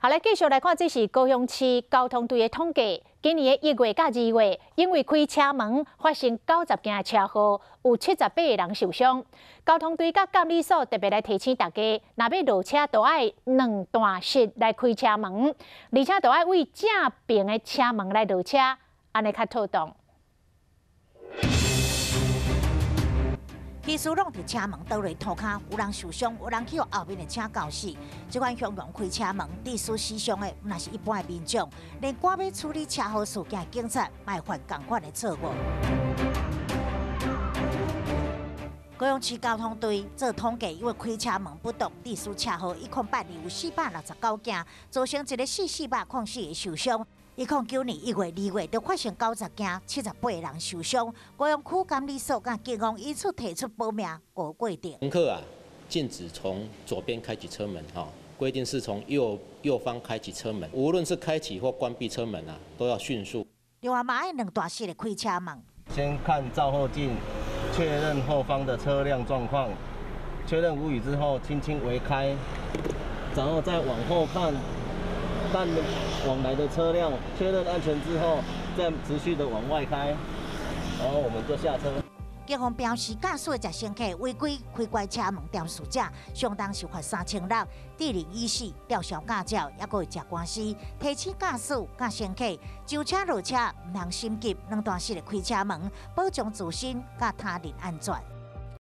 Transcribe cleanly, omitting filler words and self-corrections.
好，來繼續來看，這是高雄市交通隊的統計。今年的1月佮2月，因為開車門發生90件的車禍，有78個人受傷。交通隊佮監理所特別來提醒大家，若欲落車都愛兩段式來開車門，而且都愛對正爿的車門來落車，按呢較妥當。機師挵佇車門倒落塗跤，有人受傷，有人去予後面的車轎死。這款洶湧開車門，致使死傷的，毋但是一般的民眾，連趕欲處理車禍事件的警察，嘛會犯仝款的錯誤。高雄市交通隊做統計，因為開車門不當，致使車禍1082有469件，造成一个死404個受傷。1009年1月、2月都發生90件，78人受傷。高雄區監理所佮警方因此提出保命五規定。乘客啊，禁止從左邊開啟車門，哈，規定是從右方開啟車門，無論是開啟或關閉車門啊，都要迅速。另外，嘛愛兩段式的開車門。先看照後鏡，確認後方的車輛狀況，確認無虞之後，輕輕微開，然後再往後看。看往來的車輛，確認安全之後，再持續的往外開，然後我們就下車。警方表示，駕駛的乘客違規開關車門肇事者，相當是罰3600，致人已死，吊銷駕照，猶閣會食官司。提醒駕駛佮乘客，上車落車毋通心急，兩段式的開車門，保障自身佮他人安全。